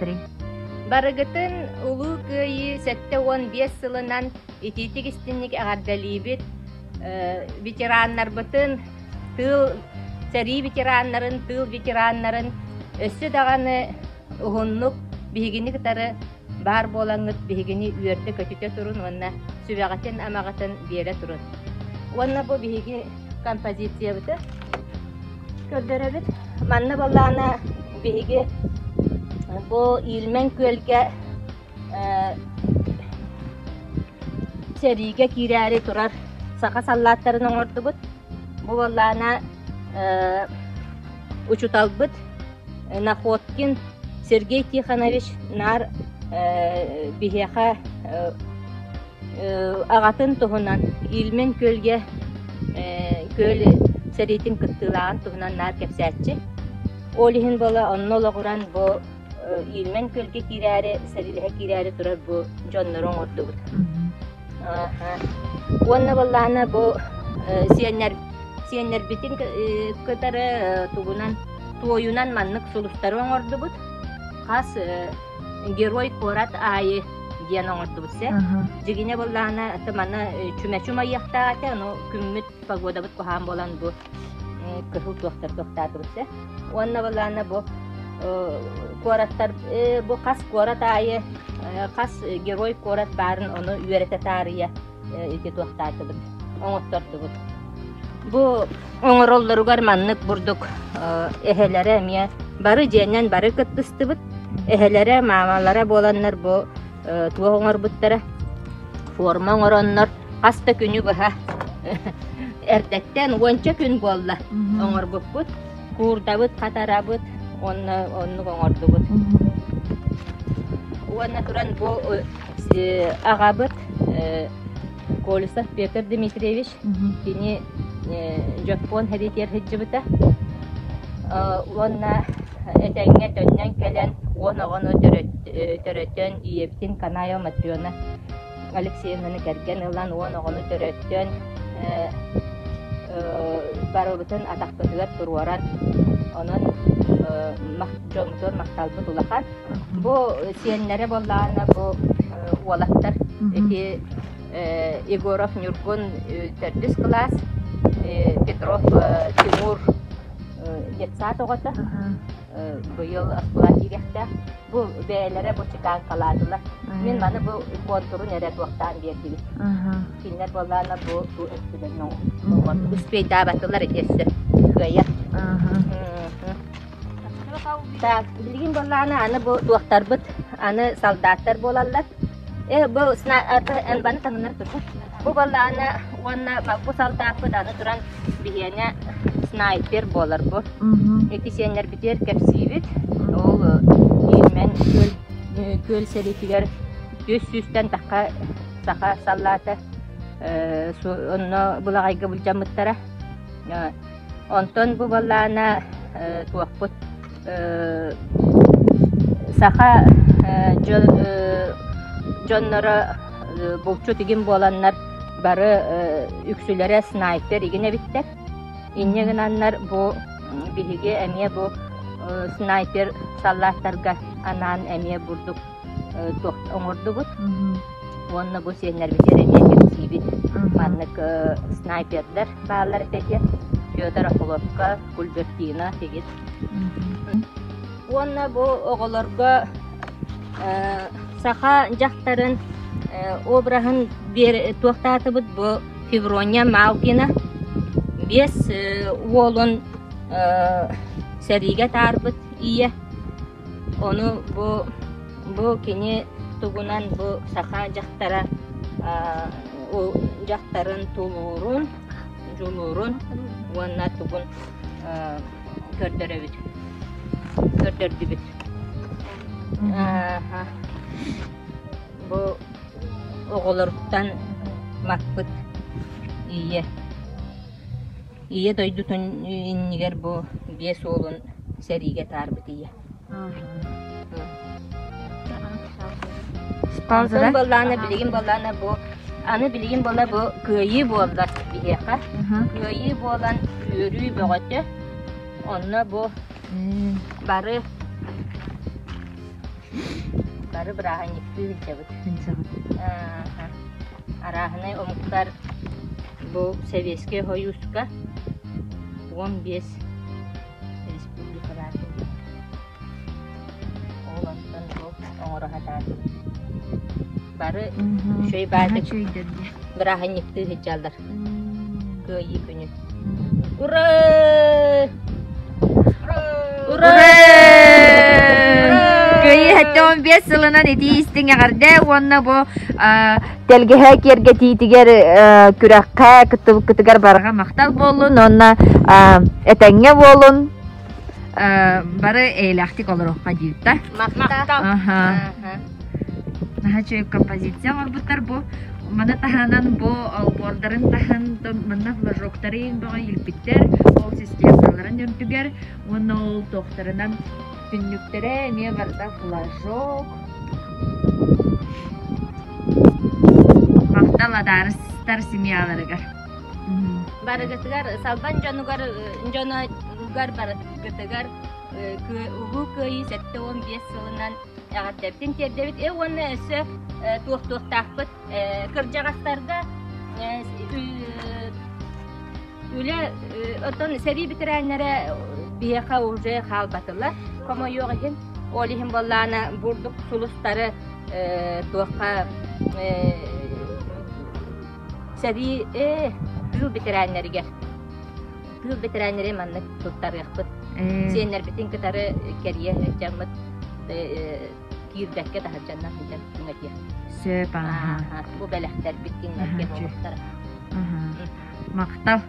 этэрий? Барыгытын Улуу Кыайыы 75 сылынан итиитик истинник эҕэрдэлиибит. Ветераннарбытын, тыыл сэрии ветераннарын, тыыл ветераннарын өссө даҕаны уһуннук биһигини кытары баар буолаҥҥыт биһигини үөрдэ-көтүтэ турун уонна сүбэҕитин-амаҕытын биэрэ турун. Уонна бу биһиги композициябыты көрдөрөбүт. Манна буоллаҕына биһиги бу Иилмэн күөлгэ сэриигэ киирээри турар саха саллааттарын оҥордубут. Бу буоллаҕына учуталбыт Находкин Сергей Тихонович наар биһиэхэ аҕатын туһунан Ильмень күөлгэ күөл сэриитин кыттыылааҕын туһунан наар кэпсээччи. Ол иһин буола онно олоҕуран бу Ильмень күөлгэ киирээри, сэриилэһэ киирээри турар бу дьоннору оҥордубут. Уонна буоллаҕына бу сиэннэр сиэннэрбитин кытары тугунан туойунан маннык сулустары оҥордубут. Хас герой куорат аайы диэн оҥордубут сэ. Дьигинэ буоллаҕына маны чүмэчи умайыахтаах этэ, ону күммүт погодабыт куһаҕан буолан бу кыһыл туохтар туохтаатыбыт сэ. Уонна буоллаҕына бу куораттар бу хас куорат аайы хас герой куорат баарын ону үөрэтэ таарыйа ити туохтаатыбыт оҥоттордубут. Бу оҥороллоругар маннык бурдук эһэлэрэ эмиэ бары дьиэнэн бары кыттыстыбыт. Эһэлэрэ, маамалара буоланнар бу туох оҥорбуттара форма оҥороннор хас да күнү быһа эрдэттэн уонча күн буолла оҥорбуппут. Куурдабыт, хатарабыт уонна оннук оҥордубут. Уонна туран бу аҕабыт Колесов Петр Дмитриевич кини Дьоппуон сэриитигэр сылдьыбыта уонна этэҥҥэ төннөн кэлэн уон оҕону төрөтөн ийэбитин Канаева Матрена Алексеевнаны кэргэн ылан уон оҕону төрөттөн барыбытын атахпытыгар туруоран онон дьоммутугар махталбыт улахан. Бу сиэннэрэ буоллаҕына бу уолаттар ити Егоров Ньургун төрдүс кылаас, Петров Тимур детсад оҕото быйыл оскуола киириэхтээх. Бу бэйэлэрэ бу чеканкалаатылар. Мин маны бу контурун эрэ туохтаан биэрдибит. Кинилэр буоллаҕына бу бу өттүлэрин успейдаабатылар ити өссө кыайа. Так, билигин буоллаҕына аны бу туохтарбыт аны солдаттар буолаллар. Э бу баны таҥынар турбут. Бу буоллаҕына уонна бу солдаппыт аны туран биһиэнэ снайпер буолар бу. Ити сиэннэрбитигэр кэпсиибит. Ол Иирмэн күөл, күөл сэриитигэр үс сүүстэн тахха саха саллаата онно былаҕайга былдьаммыттара. Онтон бу буоллаҕына туохпут саха дьонноро булчут игин буоланнар бары үксүлэрэ снайпер игин эбиттэр. Инньэ гынаннар бу биһиги эмиэ бу снайпер саллааттарга анаан эмиэ бурдук туох оҥордубут. Уонна бу сиэннэрбитигэр эмиэ кэпсиибит. Маннык снайпердар бааллар этэ диэн. Федор Охлопко, Кульбертина Фигит. Уонна бу оҕолорго саха дьахтарын обраһын туохтаатыбыт бу Феврония Малкина биэс уолун сэриигэ таарбыт ийэ. Ону бу бу кини тугунан бу саха дьахтара дьахтарын тулуурун, дьулуурун уонна тугун көрдөрөбүт, көрдөрдүбүт. Бу оҕолоруттан маппыт ийэ. Ийэ дойдутун иннигэр бу биэс уолун сэриигэ таарбыт ийэ. Онтон буоллаҕына билигин буоллаҕына бу аны билигин буолла бу кыайыы буолла биһиэхэ. Кыайыы буолан үөрүү бөҕөтө. Онно бу бары. Бары бырааһынньыктыы сылдьабыт. Арааһынай омуктар бу Сэбиэскэй Сойууска 15 республикалаах. Ол онтон бу оҥоро сатаатыбыт. Бары үчүгэй баайдык бырааһынньыктыы сылдьаллар. Кыайыы күнүн. Ура! Ура! Кыайыы 75 сылынан итии истиҥ эҕэрдэ уонна бу тэлгэһэ киэргэтиитигэр күрэххэ кыттыбыккытыгар барҕа махтал буоллун уонна этэҥҥэ буолун бары эйэлээхтик олоруохха диибит Махтал. Наһаа үчүгэй композиция оҥорбуттар бу. Маны таһынан бу олбуордарын таһын манна флажоктары бөҕө иилбиттэр. Ол системаларын үрдүгэр уонна ол туохтарынан түннүктэрэ эмиэ барыта флажок. Махтал адаарыстар семьяларыгар. Барыгытыгар Салбан дьонугар дьонугар барытыгар Улуу Кыайыы 75 сылынан эҕэрдэбитин тиэрдэбит. Э уонна өссө туохтуохтаахпыт кырдьаҕастарга үлэ оттон сэрии бэтэрээннэрэ биһиэхэ уже хаалбатылар хомойуох иһин ол иһин буоллаана бурдук сулустары туохха сэрии тыыл бэтэрээннэригэр тыыл бэтэрээннэри маннык туттарыахпыт. Сиэннэрбитин кытары кэрийэ сылдьаммыт киирбэккэ таһырдьаннан сылдьан түҥэтиэх. Сөп, аха. Бу бэлэхтэрбит кинилэргэ буолуохтара. Махтал.